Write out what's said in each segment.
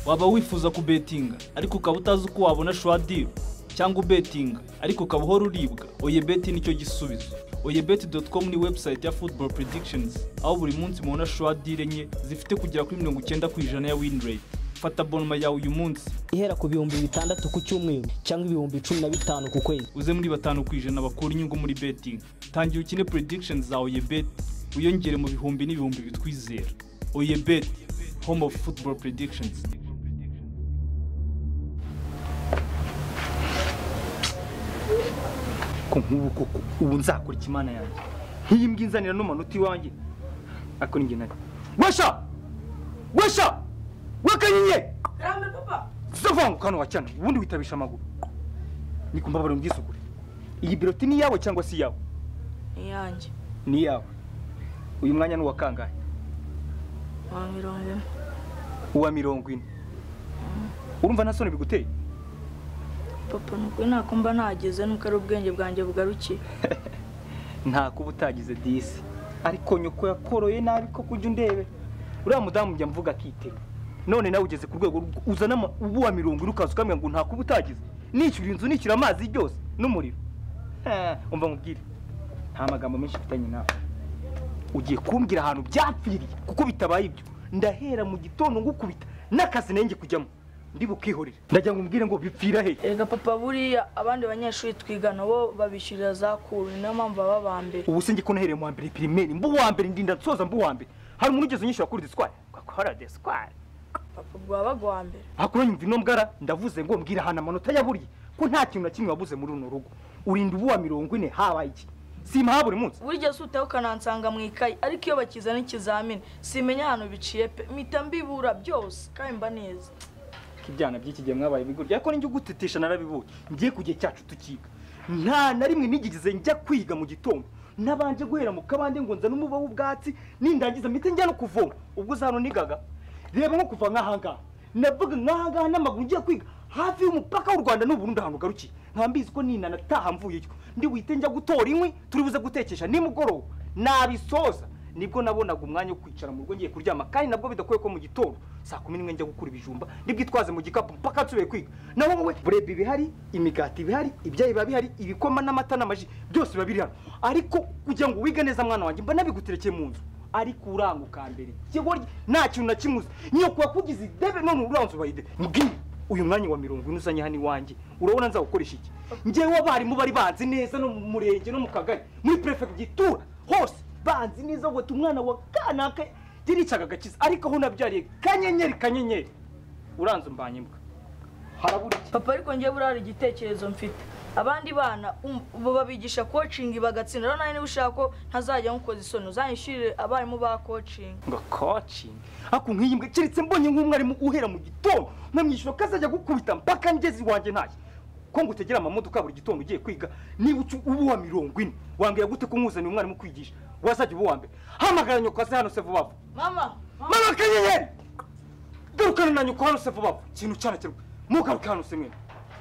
Waba wifuza kubetinga ariko ukaba utazi uko wabona sure deal, cyangwa ubetinga ariko ukaba uhora uribwa, Oyebet nicyo gisubizo. Oyebet.com ni website ya football predictions, aho buri munsi mubona sure deal enye zifite kugera kuri 90% ya win rate. Fata abonnement yawe uyu munsi ihera ku 6000 ku cyumweru cyangwa 15000 ku kwezi, uze muri 5% bakura inyungu muri betting. Tangira ukine predictions za Oyebet, wiyongere mu bihumbi n'ibihumbi bitwizera. Oyebet, home of football predictions. Ko nk'ubu koko ubu nzakora ikimana yanjye nk'iyi mbwa inzanira n'umanota iwanjye, ariko ninjye nari wesha wesha wakanyiye Karame papa savangu kano wacyana ubundi witabisha amaguru. Nikumbabara mbwisukure, iyi biroti ni yawe cyangwa si yawe? Ni yanjye. Ni yawe. Uyu mwanya ni uwa kangahe? Wa 40. Uwa 40. Urumva nta soni biguteye? Papa nuko nakumba nageze nuko ari ubwenge bwanjye bugarukiye. Nta kuba utagize disi, ariko nyoko yakoroye nabi ko kujya undebe. Uriya mudamu njya mvuga akitega, none nawe ugeze ku rwego uzana ubu wa 40 ukaza ukambwira ngo nta kuba utagize, nishyura inzu nishyura amazi byose n'umuriro. Umva nkubwire, nta magambo menshi mfitanye nawe. Ugiye kumbwira ahantu byapfiriye, kuko bitabaye ibyo ndahera mu gitondo ngukubita n'akazi nenge kujyamo ndi bukihorera. Ndagira ngo umbwire ngo bipfira he? Erega papa buriya abandi banyeshuri twigana bo babishyurira za kuru, niyo mpamvu baba ba mbere. Ubu se nge ko nahereye mu wa mbere primaire, mbu wa mbere ndinda nsoza mbu wa mbere, hari umuntu ugeze unyishyura kuri disquare? Gakora disquare papa ubwo wabaga uwa mbere. Hakuru nyumva ino mbwara ndavuze ngo mbwira ahantu amanota yaburiye, ko nta kintu na kimwe wabuze muri runo rugo. Urinda ubu wa 40 habaye iki? Simpaha buri munsi. Burya se utaho ukanansanga mu ikayi, ariko iyo bakizana ikizamini simenya ahantu biciye pe, mpita mbibura byose kandi mba neza. Ibyana by'iki gihe mwabaye ibigoryi, ariko ninjye ugutetesha narabibonye. Ngiye ku gihe cyacu tukiga, nta na rimwe nigeze njya kwiga mu gitondo nabanje guhera mu kabande ngo nzane umuba w'ubwatsi, nindangiza mpite njya no kuvoma. Ubwo za hano nigaga, reba nko kuva nk'ahangaha navuga nk'ahangaha n'amaguru ngiye kwiga hafi y'umupaka w'u Rwanda n'u Burundi ahantu ugarukiye, nkaba mbizi ko nina nataha mvuyeyo ndi buhite njya gutora inkwi turi buze gutekesha nimugoroba nabisoza, nibwo nabonaga umwanya wo kwicara mu rugo ngiye kuryama, kandi nabwo bidakwiye ko mu gitondo saa 11 njya gukura ibijumba nibwitwaze mu gikapu mpaka nsubiye kwiga. Naho wowe bureba ibihari, imigati ibihari, ibyayi biba bihari, ibikoma n'amata n'amaji byose biba biri hano, ariko kugira ngo wige neza mwana wanjye mba nabiguterekeye mu nzu, ariko uranguka mbere kigoryi nta kintu na kimwe uzi. Nyoko yakugize idebe none uranze ubaye idebe. Mbwira uyu mwanya wa 40 uzanye hano iwanjye urabona nzawukoresha iki? Njyewe abarimu bari banzi neza no mu murenge no mu kagari muri prefecture hose banzi neza ngo umwana wa kanaka yiricaga agakiza, ariko aho nabyariye kanyenyeri kanyenyeri uranze umbanye mbwa. Harabura iki papa? Ariko njye burari igitekerezo mfite, abandi bana babigisha coaching bagatsinda, rero nawe niba ushaka ko ntazajya nkukoza isoni uzanyishyurire abarimu ba coaching. Ngo coaching? Ako nk'iyi mbwa keretse mbonye nk'umwarimu uhera mu gitondo nkamwishyura kazajya gukubita mpaka ngeze iwanjye ntashye. Ko ngutegera amamodoka buri gitondo ugiye kwiga, niba ubu wa 40 wambwira gute ko nkuzaniye umwarimu kwigisha wazajya ubu wa mbere? Hamagara nyoko aze hano se vuba vuba. Mama, mama kanyenyeri, garukana na nyoko hano se vuba vuba. Ikintu cyana cyane mugaruke hano se mwene.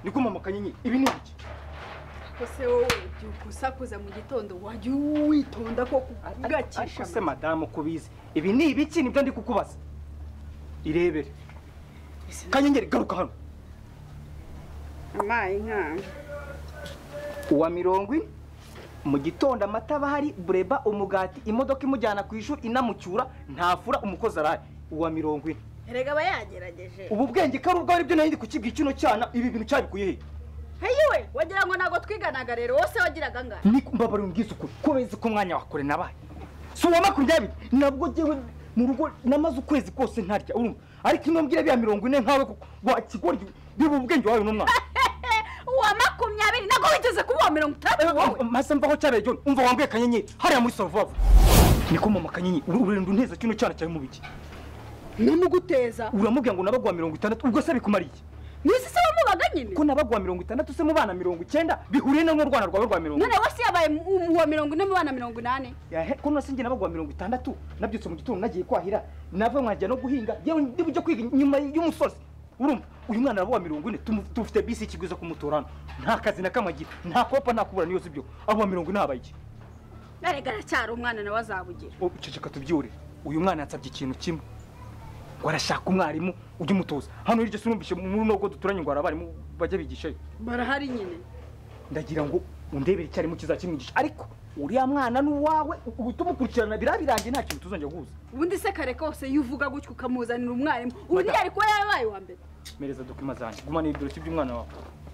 Niko mama kanyenyeri, ibi ni iki? Ko se wowe byuka usakuza mu gitondo wajya witonda ko kugakisha. Ariko se madamu kubizi ibi ni ibiki? Nibyo ndi kukubaza. Irebere kanyenyeri, garuka hano. Amaye nka uwa 40 mu gitondo amata bahari, bureba umugati, imodoka imujyana ku ishuri inamucyura, ntafura umukozi araye. Uwa 40 erega aba yagerageje. Ubu bwenge ko ari ubwo aribyo nari ndi kukibwira kino cyana, ibi bintu cyabikuye he? Heyiwe wagira ngo ntago twiganaga rero, wose wagiraga ngahe? Ni mbabara umbwize ukuri ko beze ko umwanya wakore nabaye si uwa 20, nabwo jyewe mu rugo namaze ukwezi kose ntarya, urumva? Ariko ino mbwira bya 40 nkawe kuko wakigoryi niba ubwenge wawe n'umwana uwa 20 nako wigeze kuba uwa 60 wowe. Mase mvaho cyabaye John, umva wambwiye kanyenyeri hariya muri Savavu. Niko mama kanyenyeri urenda unteza kino cyana cyawe mu biki? Namuguteza. Uramubwira ngo nabagwa 60 ubwo se bikumariye? Nisi se wamubaga nyine? Ko nabagwa 60 se mu bana 90 bihuriye no rwana rwawe rwa 40. None wose yabaye uwa 40 mu bana 80. Yahe ko nase nge nabagwa 60 nabyutse mu gitondo nagiye kwahira nava nkajya no guhinga yewe ndi bujye kwiga nyuma y'umusozi. Urumva uyu mwana arabo wa 40 tufite bisi ikiguza kumutorana, nta kazi na kamagira, nta kopa, nta kubura niyo sibyo. Abo wa 40 habaye iki? Narega aracyari umwana nawe azabugira. Ceceka tubyure. Uyu mwana yansabye ikintu kimwe. Ngo arashaka umwarimu ujye umutoza. Hano hirya sinumvishe muri nubwo duturanye ngo abarimu bajya bigishayo. Barahari nyine. Ndagira ngo undebere icyarimu kizakimwigisha ariko uriya mwana n'uwawe uhita umukurikirana birabirangiye nta kintu tuzongera guhuza. Ubundi se kare kose iyo uvuga gutyo ukamuzanira umwarimu ubu ntiyari kuba yarabaye uwa mbere. Mereza dokima zanjye gumana ibidoroki by'umwana wawe.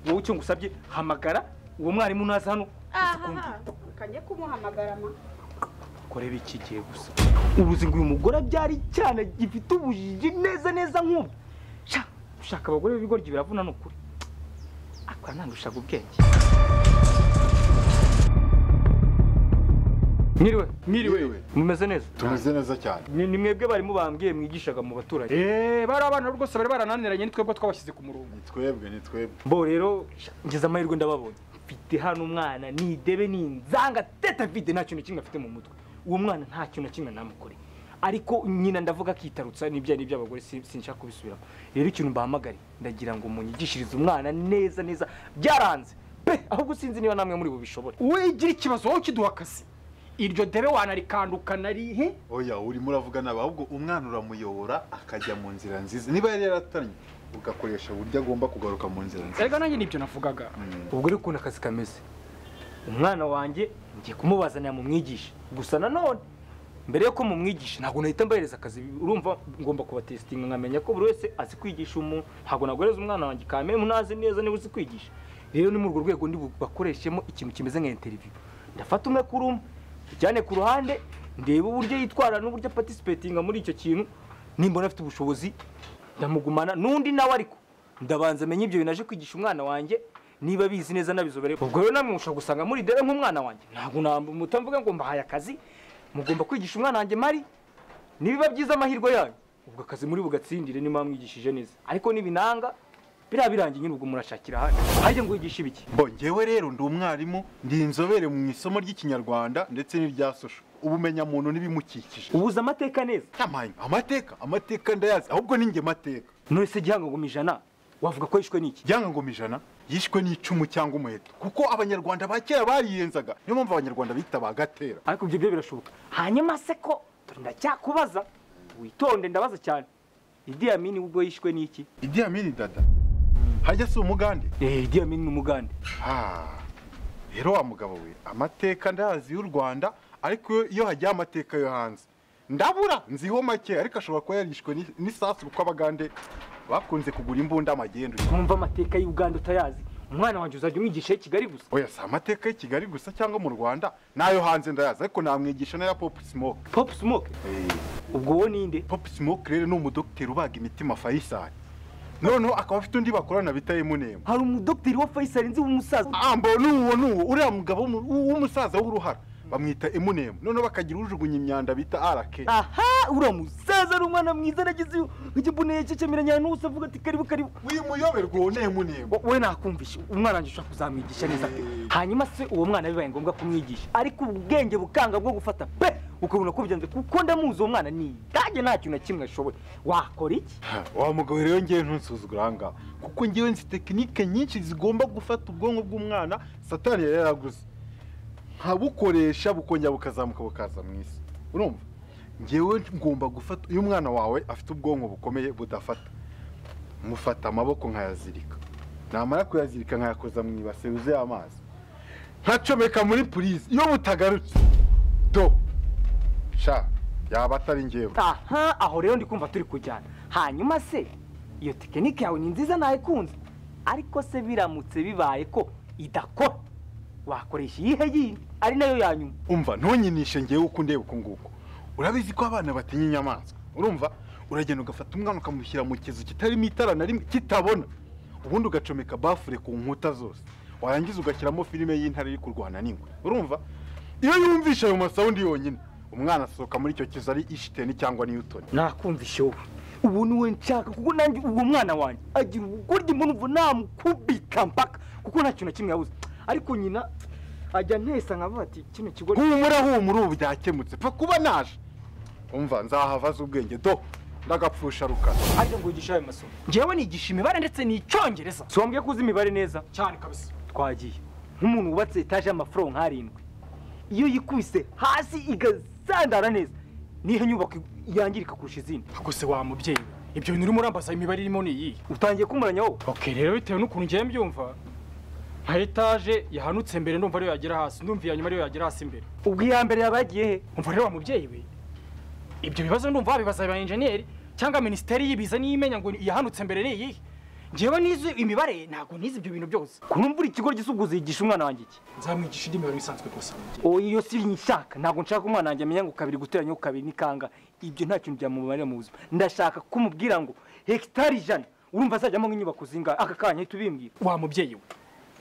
Wowe icyo ngusabye hamagara uwo mwarimu naza hano. Aha kajye kumuhamagara ma. Koreba iki gihe gusa. Ubuzi ngo uyu mugore abyari cyane gifite ubujiji neza neza nk'ubu. Sha ushaka abagore b'ibigoryi biravuna n'ukuri. Akora nandushaga ubwenge. Mwiriwe, mwiriwe. Mumeze neza? Tumeze neza cyane. Ni mwebwe barimo bambwiye mwigishaga mu baturage. Bari abana rwose bari barananiranye ni twebwe twabashyize ku murongo. Ni twebwe, ni twebwe. Bo rero ngeze amahirwe ndababonye. Mfite hano umwana ni idebe ni inzanga teta vide nta kintu kimwe afite mu mutwe. Uwo mwana nta kintu na kimwe namukore. Ariko nyina ndavuga akitarutsa n'ibya n'iby'abagore sinshaka kubisubiramo. Rero ikintu mbahamagare ndagira ngo munyigishirize umwana neza neza byaranze. Pe ahubwo sinzi niba namwe muri bubishobore. Wowe igira ikibazo wowe kiduha akazi. Iryo debe wanarikandukana rihe? Oya urimo uravuga nabi ahubwo umwana uramuyobora akajya mu nzira nziza. Niba yari yaratanye ugakoresha uburyo agomba kugaruka mu nzira nziza. Erega nanjye nibyo navugaga. Ubwo rero ukuntu akazi kameze. Umwana wanjye ngiye kumubazanira mu mwigisha. Gusa nanone mbere yo ko mumwigisha ntabwo nahita mbahereza akazi urumva ngomba kubatestinga nkamenya ko buri wese azi kwigisha umuntu. Ntabwo nagoreza umwana wanjye kame munazi neza niba uzi kwigisha. Rero ni muri urwo rwego ndi bakoreshemo ikintu kimeze nka interview. Ndafata umwe kuri umwe cyane ku ruhande ndeba uburyo yitwara n'uburyo participatinga muri icyo kintu nimbona afite ubushobozi ndamugumana n'undi nawe ariko ndabanza menye ibyo binaje kwigisha umwana wanjye niba bizi neza nabizobere. Ubwo rero namwe mushobora gusanga muri debe nk'umwana wanjye ntabwo mutamvuga ngo mbahaye akazi mugomba kwigisha umwana wanjye mari nibiba byiza amahirwe yanyu ubwo akazi muri bugatsindire niba mwigishije neza ariko nibinanga birabirangiye nyine ubwo murashakira hano. Hajye ngo wigishe ibiki? Bo ngewe rero ndi umwarimu ndi inzobere mu isomo ry'ikinyarwanda ndetse n'irya social. Ubumenya muntu n'ibimukikije. Ubuza amateka neza. Yamaye amateka, amateka ndayazi ahubwo ninge mateka. None se Gihanga ngoma ijana wavuga ko yishwe n'iki? Gihanga ngoma ijana yishwe n'icumu cyangwa umuheto kuko abanyarwanda ba kera bariyenzaga niyo mpamvu abanyarwanda bita bagatera. Ariko ibyo byo birashoboka. Hanyuma se ko ndacyakubaza witonde ndabaza cyane. Idi Amin ubwo yishwe n'iki? Idi Amin dada hajya si umugande? Idi Amin ni umugande. Rero wa mugabo we amateka ndazi y'u Rwanda ariko iyo hajya amateka yo hanze ndabura nziho make ariko ashobora kuba yarishwe n'isasu kuko abagande bakunze kugura imbunda amagendo. Kumva amateka y'u Uganda utayazi umwana wanjye uzajya umwigisha i Kigali gusa? Oya si amateka y'i Kigali gusa cyangwa mu Rwanda nayo hanze ndayazi ariko namwigisha n'aya Pop Smoke. Pop Smoke? Ubwo wo ninde? Pop Smoke rero ni umudokiteri ubaga imitima Faisal. Noneho akaba afite undi bakorana bita Emunemu. Hari umudokiteri wa Faisal nzi w'umusaza. Ambo nuwo nuwo uriya mugabo w'umusaza w'uruhara bamwita Emunemu. Noneho bakagira ujugunya imyanda bita RK. Aha uriya musaza ari umwana mwiza nagize igibune cye cyemeranya n'usa avuga ati karibu karibu. Wimuyoberwa uwo Emunemu. We nakumvisha umwana wanjye ushaka kuzamwigisha neza pe. Hanyuma se uwo mwana bibaye ngombwa kumwigisha ariko ubwenge bukanga bwo gufata pe ukabona ko byanze kuko ndamuzi uwo mwana ni dage nta kintu na kimwe ashoboye. Wakora iki? Wa mugabo rero ngiye ntunsuzugura aha kuko ngiye nzi tekinike nyinshi zigomba gufata ubwonko bw'umwana satani yari yaraguze nkabukoresha bukongera bukazamuka bukaza mu isi. Urumva ngewe ngomba gufata uyu mwana wawe afite ubwonko bukomeye budafata mufata amaboko nkayazirika namara kuyazirika nkayakoza mu ibase yuzuye amazi nkacomeka muri purize iyo butagarutse do sha yaba atari ngewe. Aha aho rero ndi kumva turi kujyana. Hanyuma se iyo tekinike yawe ni nziza nayikunze ariko se biramutse bibaye ko idakora wakoresha iyihe yindi ari nayo yanyuma? Umva ntunyinishe ngewe uko ndeba uko nguko. Urabizi ko abana batinya inyamaswa. Urumva uragenda ugafata umwana ukamushyira mu kizu kitarimo itara na rimwe kitabona ubundi ugacomeka bafure ku nkuta zose warangiza ugashyiramo filime y'intare iri kurwana n'ingwe. Urumva iyo yumvisha ayo masawundi yonyine umwana asohoka muri icyo kizu ari Einstein cyangwa Newton. Nakumvishe wowe ubu niwe nshaka kuko nanjye uwo mwana wanjye agira ubugoryi mbona namukubita mpaka kuko nta kintu na kimwe yabuze ariko nyina ajya ntesa nkavuga ati kino kigo humura humura ubu byakemutse pfa kuba naje. Umva nzahavaza ubwenge do ndagapfusha rukara. Ariko ngo wigisha ayo masomo? Ngewe nigisha imibare ndetse n'icyongereza. Si wambwiye ko uzi imibare neza? Cyane kabisa. Twagiye nk'umuntu wubatse etaje y'amafuro nk'arindwi iyo yikubise hasi igazandara neza nihe nyubako yangirika kurusha izindi? Gusa wa mubyeyi Ibyo bintu urimo urambaza imibare irimo ni iyi. Utangiye kumuranya wowe. Okay, rero bitewe n'ukuntu ngiye mbyumva, nka etaje yahanutse mbere ndumva ariyo yagera hasi, ndumva iya nyuma ariyo yagera hasi imbere. Ubwo iya mbere yabagiye he? Umva rero wa mubyeyi we, ibyo bibazo ndumva wabibaza ba enjeniyeri cyangwa minisiteri y'ibiza niyo imenya ngo iyahanutse mbere ni iyihe. Njyewe nize imibare ntabwo nize ibyo bintu byose. Kurumva uri ikigo gisuguza yigisha umwana wanjye iki? Nzamwigisha indi mibare isanzwe gusa. Oya, iyo si nshaka, ntabwo nshaka umwana wanjye amenya ngo kabiri guteranya kabiri ni kanga. Ibyo nta kintu byamumarira mu buzima. Ndashaka kumubwira ngo hegitari 100 urumva azajyamo nk'inyubako zingahe aka kanya ahita ubimbwira. Wa mubyeyi we,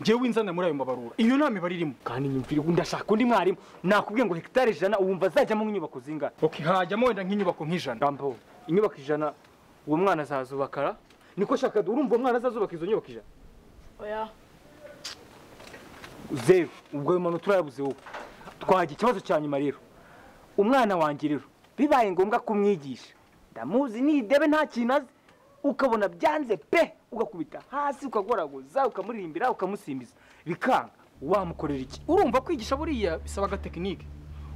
njyewe winzana muri ayo mabarura, iyo nta mibare irimo. Kandi nyumvire, ndashaka undi mwarimu. Nakubwiye ngo hegitari 100 wumva azajyamo nk'inyubako zingahe? Okay, hajyamo wenda nk'inyubako nk'ijana. Rambo, inyubako 100 uwo mwana azazubakara? Niko shaka, urumva umwana azazubaka izo nyubako 100? Oya. Zero. Ubwo ayo manota urayabuze wowe. Twagira ikibazo cya nyuma rero. Umwana wanjye rero bibaye ngombwa kumwigisha, ndamuzi ni idebe nta kintu azi, ukabona byanze pe, ugakubita hasi ukagoragoza ukamuririmbira ukamusimbiza bikanga, wamukorera iki? Urumva kwigisha buriya bisaba agatekinike.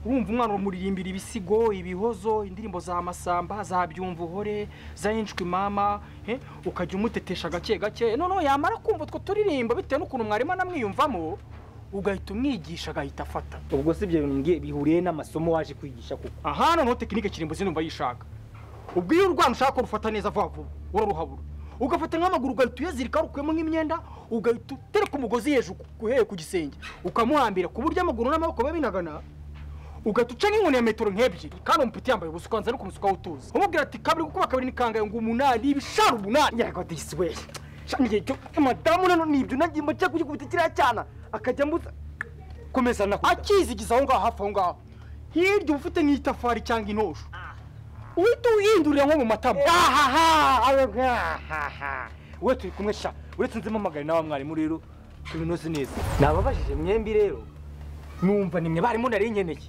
Urumva umwana umuririmbira ibisigo, ibihozo, indirimbo za masamba, za byumva uhore, za inshwi mama, ukajya umutetesha gake gake. Noneho yamara kumva utwo turirimbo bitewe n'ukuntu mwarimu anamwiyumvamo, ugahita umwigisha agahita afata. Ubwo si ibyo bintu bihuriye n'amasomo waje kwigisha kuko? Aha noneho tekinike kirimbuzi ndumva yishaka. Ubwo iyo urwana ushaka ko rufata neza vuba vuba, uraruhabura. Ugafata nk'amaguru ugahita uyazirika rukuyemo nk'imyenda, ugahita utereka umugozi hejuru uhereye ku gisenge, ukamuhambira ku buryo amaguru n'amaboko biba binagana. Ugahita uca nk'inkoni ya metero nk'ebyiri, kandi umupeti yambaye ubusa ukanza no kumusukaho utuzi. Umubwira ati kabiri gukuba kabiri ni kangahe? Ngo 8, ibishara 8. Yego disi we. Shangiye cyo madamu nano nibyo nagiye mbaca kugikubita kiriya cyana akajya mbuza komeza nako akizigiza aho ngaho hafi aho ngaho. Hirya ufite nk'itafari cyangwa intosho, uhita uhindurira nko mu matama. Ahaha, we turi kumwe sha, uretse nzimamagare nawe mwarimu rero tubinoze neza. Nababajije mwembi rero numva nimwe barimo nari nkeneye,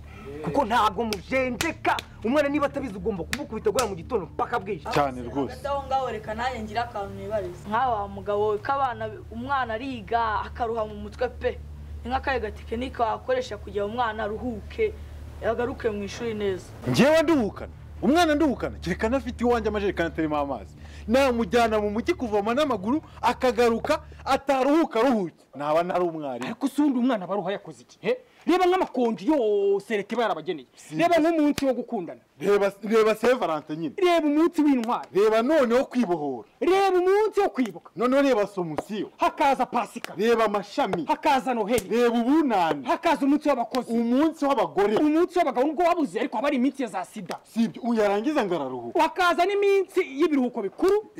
kuko ntabwo mujenjeka. Umwana niba atabizi ugomba kumukubita guhera mu gitondo mpaka bwije. Cyane rwose. Hagati aho ngaho reka nanjye ngira akantu nibariza. Nk'awa mugabo k'abana, umwana ariga akaruha mu mutwe pe. Ni nk'akahe gatekinike wakoresha kugira umwana aruhuke agaruke mu ishuri neza? Njyewe nduhukana, umwana nduhukana, kereka nafite iwanjye amajerekani atarimo amazi, namujyana mu mujyi kuvoma n'amaguru akagaruka ataruhuka aruhutse, naba ntari umwarimu. Ariko si undi umwana baruha yakoze iki? Reba nk'amakonji yose leta iba yarabageneye, reba nk'umunsi wo gukundana, reba Saint Valentin nyine, reba umunsi w'intwari, reba noneho kwibohora, reba umunsi wo kwibuka, noneho reba somusiyo, hakaza Pasika, reba amashami, hakaza Noheli, reba ubunani, hakaza umunsi w'abakozi, umunsi w'abagore, umunsi w'abagabo nubwo wabuze ariko haba ari iminsi ya za sida. Sibyo, uyarangiza ngo araruhuka. Hakaza n'iminsi y'ibiruhuko bikuru,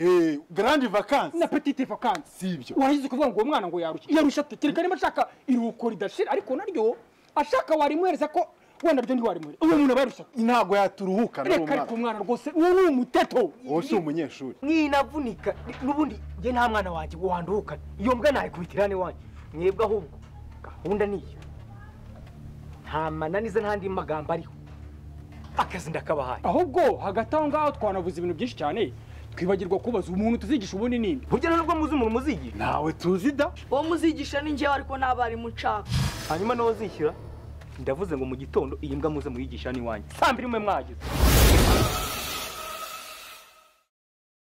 grande vacances na petite vacances. Sibyo, wahize kuvuga ngo uwo mwana ngo yarushye, yarusha kereka niba ashaka iruhuko ridashira, ariko naryo ashaka warimuhereza ko wenda ryo ntiwarimuhereza. Uwo muntu abarusha ntabwo yaturuhuka. Reka ariko umwana rwose uwo ni umuteto, wowe si umunyeshuri. Mwinavunika n'ubundi njye nta mwana wanjye wanduhukana, iyo mbwa nayikubitirane wanjye. Mwebwe ahubwo gahunda niyo, nta mananiza n'andi magambo ariho, akazi ndakabahaye. Ahubwo hagati aho ngaho twanavuze ibintu byinshi cyane twibagirwa kubaza umuntu tuzigisha ubundi ninde. Burya nubwo muzi umuntu muzigisha? Nawe tuzi da. Uwo muzigisha ni njyewe ariko n'abarimu nshaka. Hanyuma nawe uzishyura, ndavuze ngo mu gitondo iyi mbwa muze muyigisha n'iwanjye saa 2 mwe mwageze.